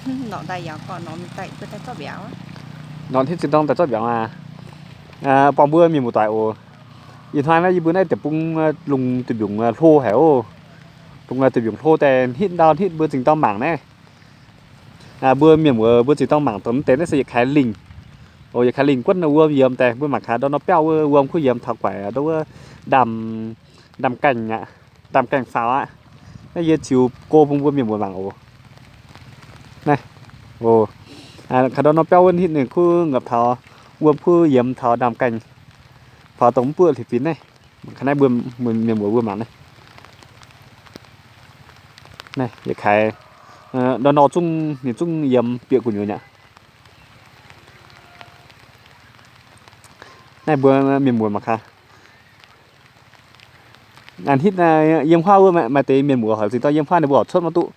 Norqc hitv zinh dorng daaih zorqv mbiauz aqv. Buangh mbuo mienh muoz-doic oc. Ih hnoi naaiv yie mbuo naaiv deic-bung lungh duih-mbiungc hlo haic oc. Lungh duih-mbiungc hlo daaih hitv ndau hitv mbuo zinh dorng mangc naaiv. Mbuo mienh muoz mbuo zinh dorng mangc dongh mv deix naaiv se yietc kaaix lingh. Oc, yietc kaaix lingh guonv wuom yiem daaih, mbuo mangc kaaix ndorm nor biauv wuov wuom kuv yiem taux guaix ndorm wuov ndaamv, ndaamv-gaengh aqv, ndaamv-gaengh faaux aqv. Naaiv yie ziux go bun mbuo mienh muoz mangc oc. Naaiv, oc, kaaix ndorm nor biauv wuov hitv ninh kuv ngopv taux wuom kuv yiem taux ndaamv-gaengh faaux dongh mv buoqv hlipv fingx naaiv. Kaaix naaiv mbuo mienh muoz mbuo mangc naaiv. Naaiv yietc kaaix ndorm nor zungv ninh zungv yiem bieqc gu'nyuoz aqv. Naaiv mbuo mienh muoz mangc gaax. Hitv yiem huaav wuov maaih deix mienh muoz horpc zinh dorh yiem huaav ninh mbuo horpc cuotv maiv duqv.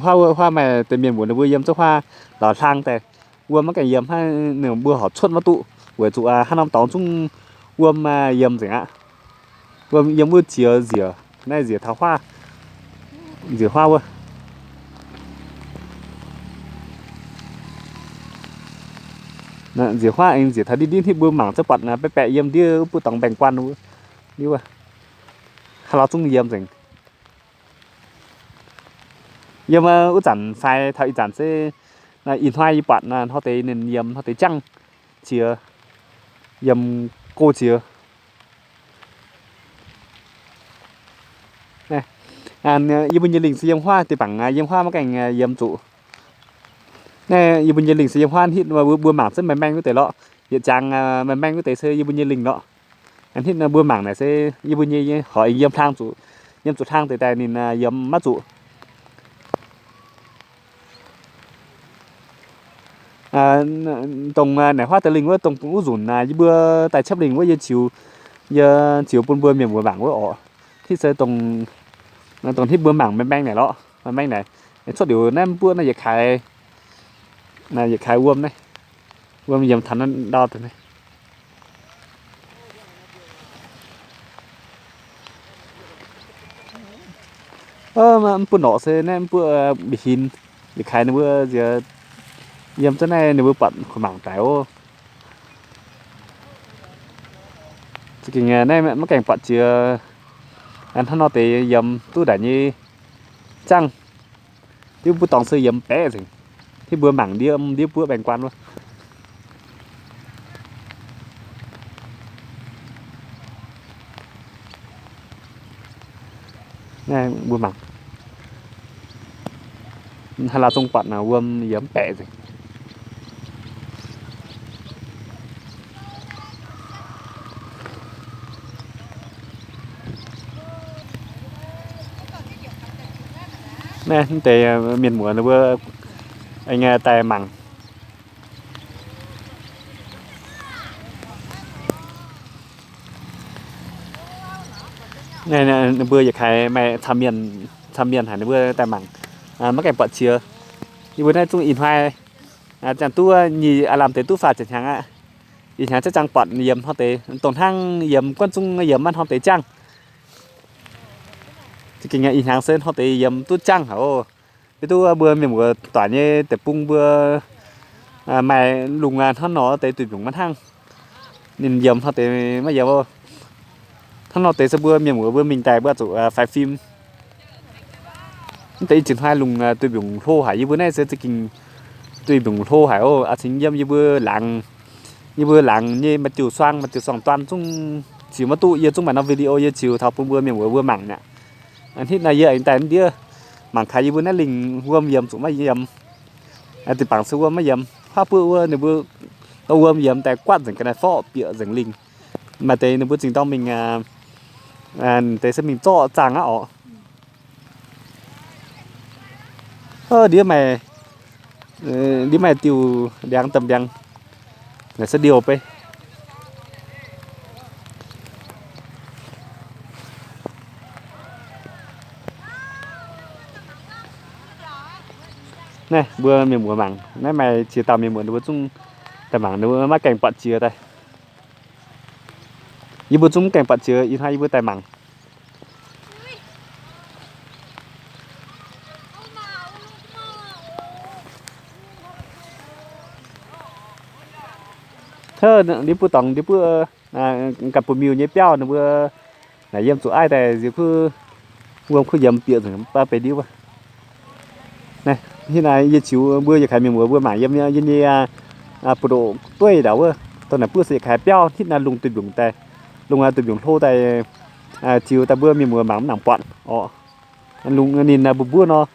Huaav wuov huaav maaih deix mienh muoz ninh mbuo yiem zouv huaav lorz hlang daaih, wuom maiv gaengh yiem hnangv, ninh mbuo horpc cuotv maiv duqv weic zuqc hnangv norm dorngx zungv wuom yiem nzengc aqv. Wuom yiem wuov ziex nziec, naaiv nziec taux huaav, nziec huaav wuov. Nziec huaav aengx nziec taux ndiev ndiev hitv mbuo mangc zungv buatc baeqc baeqc yiem ndiev wuov buov dorngx mbaengx-guaan ndiev wuov. Haaix lorz zungv yiem nzengc. Yiem wuov zanc fai taux ih zanc se ih hnoi yie buatc hnoi deix ninh yiem hnoi deix jangv ziex, yiem go ziex. Yie mbuo nyei lingh se yiem huaav deix bangc, yiem huaav maiv gaengh yiem zuqc. Naaiv yie mbuo nyei lingh se yiem huaav hitv mbuo mangc zungv maengx maengh wuov deix lorqc. Yietc jangx maengx maengh wuov deix se yie mbuo nyei lingh lorqc. Hitv mbuo mangc naaic se yie mbuo nyei horpc yiem hlang zuqc, yiem zuqc hlang deix daaih ninh yiem maiv zuqc. Dongh naaic huaav deix lingh wuov, dongh wuov nzunc yie mbuo daaih ciepv lingh wuov yie ziux, yie ziux bun mbuo mienh muoz mangc wuov orqc. Hitv se dongh, dongh hitv mbuo mangc maengx maengh naaic lorqc, maengx maengh naaic. Cuotv liuz naaiv mv buoqv naaiv yietc kaaix, yietc kaaix wuom naaiv, wuom yiem taux ndau deix naaiv. Mv buoqv norqc se naaiv mv buoqv bieqc hinc, yietc kaaix ninh mbuo nziex yiem zunv naaiv ninh mbuo buatc kuh mangc daic oc. Za'gengh naaiv maiv gaengh buatc jiex hnangv nor deix yiem duqv ndaic nyei jangv. Diuv mbuo dorngx se yiem baeqv nzengc. Hitv mbuo mangc ndiev, ndiev buoqv maengx guaan wuov. Naaiv mbuo mangc, haaix lorz zungv buatc wuom yiem baeqv nzengc. Naaiv deix mienh muoz ninh mbuo aengx daaih mangc. Ninh mbuo yietc kaaix maaih camv mienh, camv mienh haic ninh mbuo daaih mangc, maiv gaengh buatc jiex. Yie mbuo naaiv zungv ih hnoi ziangh duqv nyic aav lamh deix duqv faah ziepc hnyangx aqv. Ih hnyangx zaiv zaangh buatc yiem hnoi deix, dongh hnangv yiem guanh zungv yiem maiv hnoi deix jangv. Za'gengh ih hnyangx se hnoi deix yiem duqv jangv haic oc. Yie duqv mbuo mienh muoz doic nyei deic-bung mbuo maaih lungh hnangv nor deix duih mbiungc maiv hnangv. Ninh yiem hnoi deix maiv yiem oc. Hnangv nor deix se mbuo mienh muoz mbuo mingh daaih mbuo zuqc faix fim. Mv deix ih jiex hnoi lungh duih mbiungc hlo haic, yie mbuo naaiv se za'gengh duih mbiungc hlo haic oc. Aa cingx yiem yie mbuo laangz, yie mbuo laangz nyei maaih diuh suang, maaih diuh suang-duan zungv ziux maiv duqv. Yie zungv maaih norm video yie ziux taux bun mbuo mienh muoz mbuo mangc aqv. Hitv naaiv yie aengx daaih ndiev mangc kaaix yie mbuo naaiv lingh wuom yiem zuqc maiv yiem. Dinh bangc se wuom maiv yiem. Huaav buoqv wuov ninh mbuo wuom yiem daaih guatv nzengc ga'naaiv forv bieqc nzengc lingh. Maaih deix ninh mbuo zingh dorng mingh, deix se mingh zorqv zaangh aqv orqc. Ndiev maaih, ndiev maaih diuh ndiangx domh ndiangx, naaiv se ndiouh bei. Naaiv mbuo mienh muoz mangc, naaiv maaih ziex dauh mienh muoz ninh mbuo zungv daaih mangc, ninh mbuo maiv gaengh buatc jiex daaih. Yie mbuo zungv mv gaengh buatc jiex, ih hnoi yie mbuo daaih mangc. Ndiev buov dorngx, ndiev buov ganh bun miuh nyei biauv ninh mbuo naaic yiem zuqc aiv daaih nziex kuv wuom kuv yiemx bieqc nzengc baav beix ndiev. Naaiv, hitv naaiv yie ziux mbuo yietc kaaix mienh muoz mbuo mangc yiem yie nyei buoz-ndoqv dueiv ndau wuov, dongh naaic buov se yietc kaaix biauv hitv naaiv lungh duih mbiungc daaih, lungh duih mbiungc hlo daaih ziux daaih mbuo mienh muoz mangc mv nangc buatc oc. Lungh ninh mbuo mbuov nor,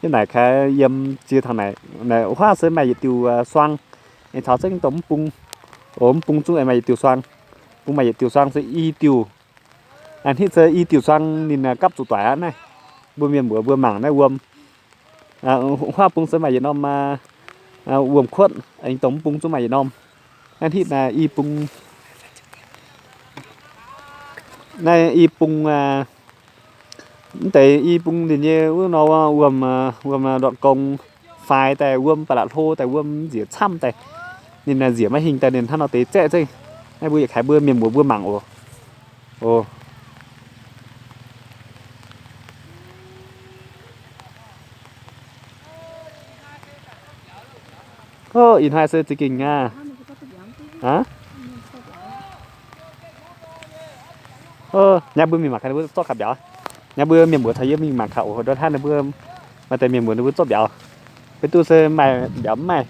yiem naaic kaaix yiem ziex taux naaic, huaav se maaih yietc diuh suang, aengx caux zengv dongh mv bung, mv bung zungv aengx maaih yietc diuh suang. Bung maaih yietc diuh suang se i diuh, hitv se i diuh suang ninh gapv zuqc doic aqv naaiv. Mbuo mienh muoz mbuo mangc naaiv wuom, huaav bung se maaih yietc norm wuom-kuotv, aengx dongh mv bung zungv maaih yietc norm. Naaiv hitv naaiv i bung, naaiv i bung, mv deix i bung ninh nyei wuov nor wuom, wuom ndortv gong faix daaih wuom ba'laqc hlo daaih wuom nziec camv daaih. Ninh nziec maiv hingh daaih ninh hnangv nor deix zaeqv zengv. Naaiv mbuo yietc kaaix mbuo mienh muoz mbuo mangc oc. Oc. Ih hnoi se za'gengh aqv. Nyaah mbuo mingh mangc gaax ninh mbuo zorqv kaux mbiauz. Nyaah mbuo mienh muoz caux yie mingh mangc gaax oc, ndortv hnangv ninh mbuo maaih deix mienh muoz ninh mbuo zorqv mbiauz. Beiv duqv se maaih mbiauz mv maaih.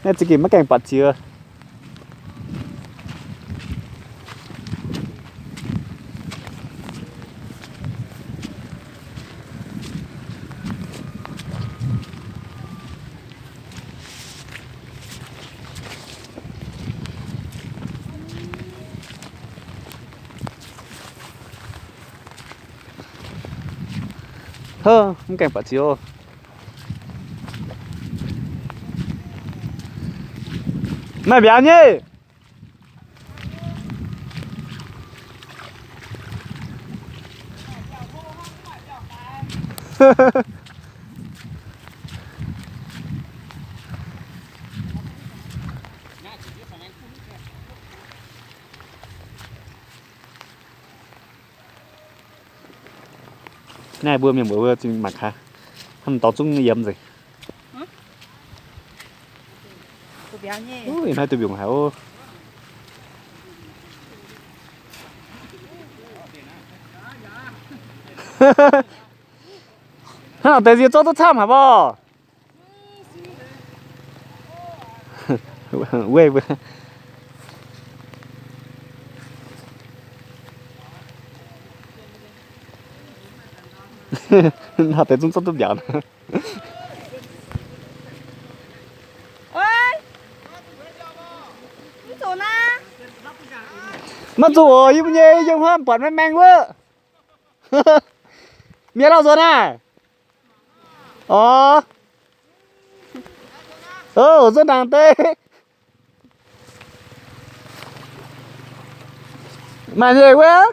Naaiv za'gengh maiv gaengh buatc ziex. Hov, mv gaengh buatc ziex oc. Maaih mbiauz nyei. Naaiv mbuo mienh muoz mbuo zingh mangc gaax, hnangv dorngx zungv yiem nzengc. Ih hnoi duih mbiungc haic oc. Hnangv deix nziex zorqv duqv camv haic mborqv. Weiv mbuo. Hnangv deix zungv zorqv duqv mbiauz. Maiv zuqc oc, yie mbuo nyei yiem huaav buatc maeng maeng wuov. Mienh lauh nzuonx aah? Orv. Ov, nzuonx ndaangc deix. Maaih nyei wuov.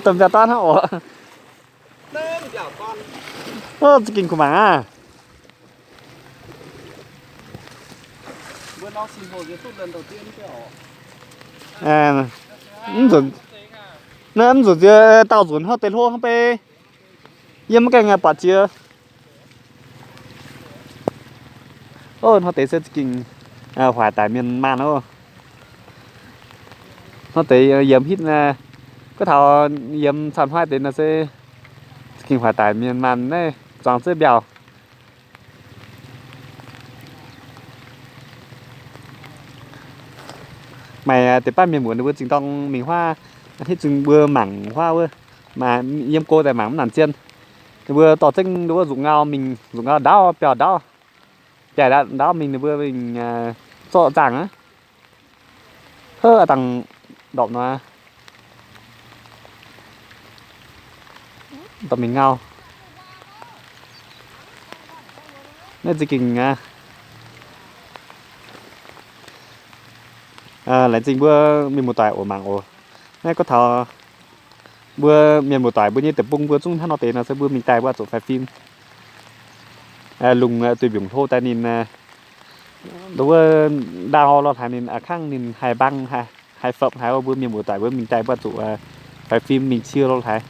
Domh mbiauz dorn hnangv oc. Za'gengh kuh mangc aqv. Mv nzunc ziex dauh nzunc hnangv deix hlo hnangv beiv. Yie mv gaengh buatc ziex. Ov, hnangv deix se za'gengh hoic daic mienh maanh oc. Hnangv deix yiem hitv, gorngv taux yiem camv hnoi deix nor se za'gengh hoic daic mienh maanh naaiv zuangx zeiv mbiauh. Maaih deix baav mienh muoz ninh mbuo zingh dorng mingh huaav, hitv zingh mbuo mangc huaav wuov, yiem go daaih mangc mv nangc zien. Ninh mbuo dorh zengv wuov nzuqc ngau mingh, nzuqc ngau ndaauv, biauh ndaauv, biauh ndaauv mingh ninh mbuo mingh zorqv zaangh aqv. Hov, a'dangh ndorpc nor, dorh mingh ngau. Naaiv za'gengh aqv. Laengz zingh mbuo mienh muoz-doic oc, mangc oc. Naaiv gorngv taux mbuo mienh muoz-doic mbuo nyei deic-bung mbuo zungv hnangv nor deix nor se mbuo mingh daaih mbuo zuqc faix fim. Lungh duih mbiungc hlo daaih ninh, wuov ndau lo haaix ninh a'kangv ninh haih mbang, haih fopv haaix, mbuo mienh muoz-doic mbuo mingh daaih mbuo zuqc faix fim mingh cie lo haaix.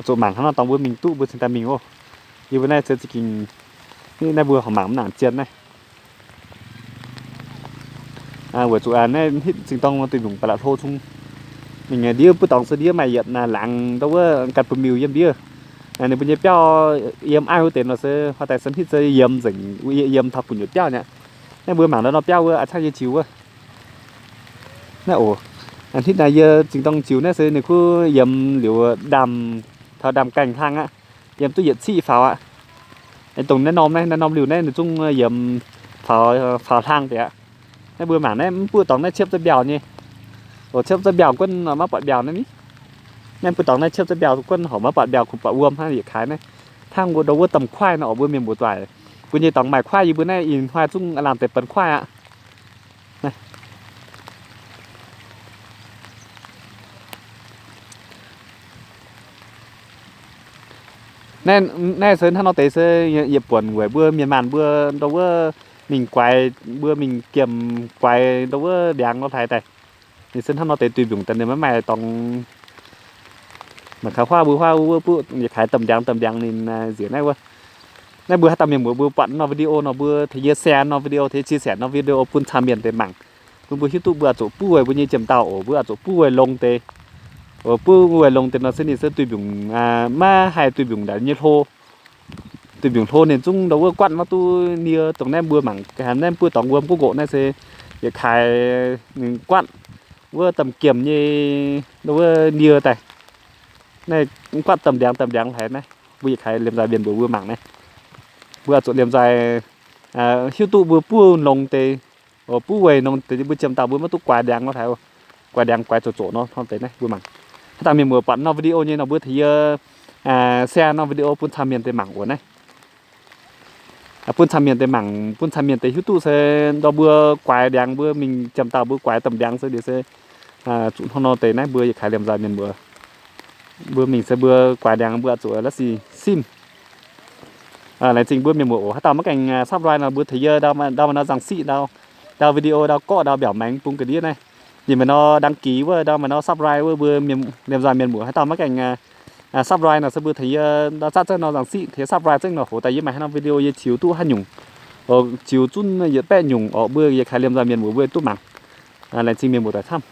Zuqc mangc hnangv nor dorngx mbuo mingh duqv mbuo cingx daaih mingh oc. Yie mbuo naaiv se za'gengh, naaiv mbuo horpc mangc mv nangc zien naaiv. Weic zuqc naaiv hitv zingh dorng duih mbiungc ba'laqc hlo cung. Mingh ndiev buov dorngx se ndiev maaih yietc laangz ndau wuov gan bun miuh yiem ndiev. Ninh mbuo nyei biauv yiem aiv wuov deix nor se hnoi daaih se hitv se yiem nzengc, yiem taux gu'nyuoz biauv nyei aqv. Naaiv mbuo mangc ndau nor biauv wuov a'ciangv yie ziux wuov. Naaiv oc, hitv naaiv yie zingh dorng ziux naaiv se ninh kuv yiem liuz ndaamv, taux ndaamv gaengh hlang aqv. Yiem duqv yietc ciqv faaux aqv. Dongh naaiv norm naaiv, naaiv norm liuh naaiv ninh zungv yiem faaux, faaux hlang deix aqv. Naaiv mbuo mangc naaiv mv buov dorngx naaiv ciepv za'gengh mbiauh nyei. Oc, ciepv za'gengh mbiauh guonv maiv buatc mbiauh naaiv ni. Naaiv mv buov dorngx naaiv ciepv za'gengh mbiauh guonv horpc maiv buatc mbiauh, kungx buatc wuom hnangv yietc kaaix naaiv. Hnangv mbuo ndau wuov domh kuaaiv nor oc, mbuo mienh muoz-doic, mbuo nyei dorngx maaih kuaaiv, yie mbuo naaiv ih hnoi zungv lamh deix benx kuaaiv aqv. Naaiv se hnangv nor deix se yietc buonc weic mbuo mienh maanh mbuo ndau wuov mingh guaix, mbuo mingh giemh guaix ndau wuov ndiangx nor hlaaix daaih. Ninh se hnangv nor deix duih mbiungc daaih ninh maiv maaih dorngx. Mangc gaax huaav mbuo, huaav wuov buov yietc kaaix domh ndiangx domh ndiangx ninh nziex naaiv wuov. Naaiv mbuo haaix dauh mienh muoz mbuo buatc nor video nor mbuo tengx yie share nor video, tengx chia sẻ nor video bun camv mienh deix mangc. Bun mbuo hiuv duqv mbuo oix zuqc buov weic mbuo nyei jiem dauh oc, mbuo oix zuqc buov weic longx deix. Buov weic longx deix nor se ninh se duih mbiungc, maiv haih duih mbiungc ndaangc nyei hlo. Duih mbiungc hlo ninh zungv ndau wuov guatv maiv duqv nie. Dongh naaiv mbuo mangc naaiv mv buov dorngx wuom guv nqoqc naaiv se yietc kaaix ninh guatv wuov domh giemh nyei ndau wuov nie daaih. Naaiv guatv domh ndiangx domh ndiangx haic naaiv. Mbuo yietc kaaix liemh nzaaih mienh mbuox mbuo mangc naaiv. Mbuo oix zuqc liemh nzaaih hiuv duqv mbuo buov longx deix, buov weic longx deix mbuo jiem dauh mbuo maiv duqv guaix ndiangx nor haic. Guaix ndiangx guaix zoqc zoqc nor hnangv deix naaiv mbuo mangc. Haaix dauh mienh muoz buatc nor video nyei nor mbuo tengx yie share nor video bun camv mienh deix mangc oc naaiv. Bun camv mienh deix mangc, bun camv mienh deix hiuv duqv se ndau mbuo guaix ndiangx mbuo mingh jiem dauh mbuo guaix domh ndiangx se ndiev se zuqc hnangv nor deix naaiv mbuo yietc kaaix liemh nzaaih mienh mbuox mbuo mingh se mbuo guaix ndiangx mbuo oix zuqc la'sic simv. Laengz zingh mbuo mienh muoz oc. Haaix dauh maiv gaengh subscribe nor mbuo tengx yie ndau maaih nor nzangc siqv ndau, ndau video ndau gorqv ndau mbiaauc maengx bun ga'ndiev naaiv. Ninh maaih nor đăng ký wuov ndau maaih nor subscribe wuov mbuo liemh nzaaih mienh muoz. Haaix dauh maiv gaengh subscribe nor se mbuo tengx yie ndau zatv zengv nor nzangc siqv tengx subscribe zengv nor hoc daaih yie maaih haaix norm video yie ziux duqv haaix nyungc, ziux zunv yietc baeqv nyungc oc mbuo yietc kaaix liemh nzaaih mienh muoz mbuo duqv mangc. Laengz zingh mienh muoz doic camv.